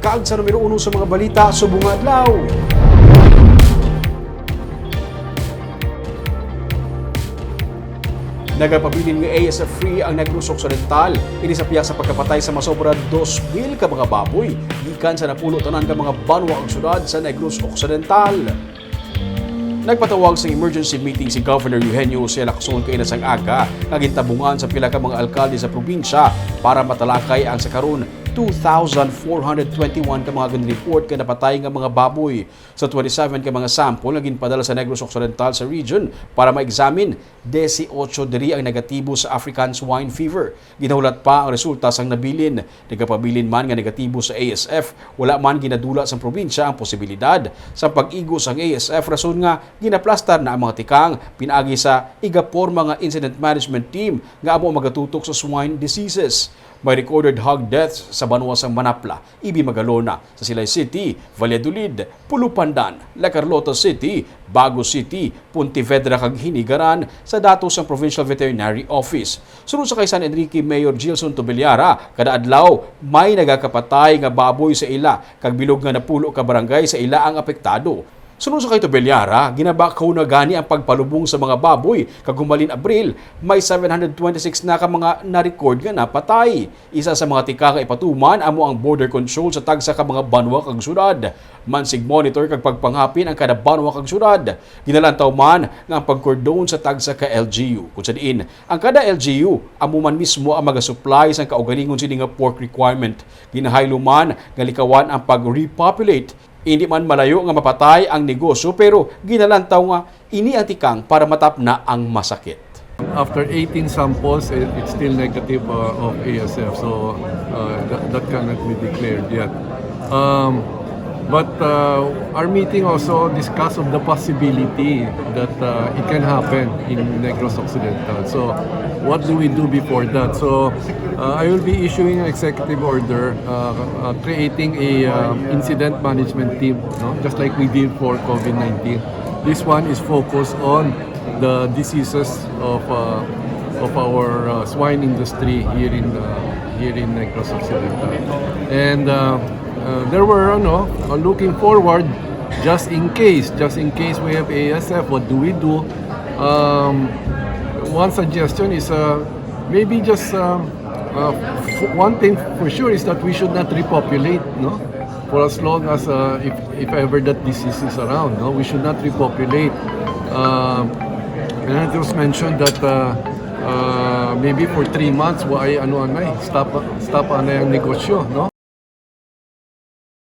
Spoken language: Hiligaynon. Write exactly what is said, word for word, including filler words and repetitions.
Kag sa numero uno sa mga balita subong nga adlaw. Nagapabilin nga A S F free ang Negros Occidental, ini sa pihak sa pagkapatay sa masobra dos mil ka mga baboy gikan sa napulo tanan ka mga banwa kag syudad sa Negros Occidental. Nagpatawag sang emergency meeting si Governor Eugenio Jose Lacson kaina sang aga nga gintabungan sa pila ka mga alkalde sa probinsya para matalakay ang sa karon two thousand four hundred twenty-one ka mga ginreport nga napatay nga mga baboy. Sa twenty-seven ka mga sample nga ginpadala sa Negros Occidental sa region para ma-examine, dieciocho diri ang negatibo sa African Swine Fever. Ginahulat pa ang resulta sang nabilin. Nagapabilin man nga negatibo sa A S F, wala man ginadula sang probinsya ang posibilidad sang pag-igo sang A S F, rason nga ginaplastar na ang mga tikang pinaagi sa igaporma nga incident management team nga amo ang magatutok sa swine diseases. May recorded hog deaths sa banwa sang Manapla, Ibi Magalona, sa Silay City, Valladolid, Pulupandan, La Carlota City, Bago City, Pontevedra kag Hinigaran sa datos sang Provincial Veterinary Office. Sunod sa kay San Enrique Mayor Gilson Tobellara, kada adlaw may nagakapatay nga baboy sa ila kag bilog nga napulo ka barangay sa ila ang apektado. Sunod sa kay Tobellara, ginabakho na gani ang pagpalubong sa mga baboy kag humalin Abril, may seven hundred twenty-six na ka mga na-record nga napatay. Isa sa mga tikang nga ipatuman amo ang border control sa tagsa ka mga banwa kag syudad. Mansig monitor kag pagpangapin ang kada banwa kag syudad. Ginalantaw man nga ang pagkordon sa tagsa ka L G U, kung sa diin ang kada L G U amo man mismo ang magasupply sang kaugalingon sini nga pork requirement. Ginahaylo man nga likawan ang pag-repopulate. Indi man malayo nga mapatay ang negosyo, pero ginalantaw nga ini ang tikang para matapna ang masakit. After eighteen samples, it- it's still negative uh, of A S F. So uh, that, that cannot be declared yet. Um, but uh, our meeting also discussed of the possibility that uh, it can happen in Negros Occidental. So what do we do before that? So uh, I will be issuing an executive order uh, uh, creating a uh, incident management team, no? Just like we did for COVID nineteen. This one is focused on the diseases of uh, of our uh, swine industry here in uh, here in Negros Occidental. And uh, uh, there were, ano, uh, looking forward, just in case, just in case we have A S F, what do we do? Um, one suggestion is uh, maybe just um, uh, f- one thing for sure is that we should not repopulate, no? For as long as uh, if, if ever that disease is around, no, we should not repopulate. Um, and it was mentioned that uh, uh, maybe for three months, why, ano, ano, eh, stop, stop, ano, yung negosyo, no?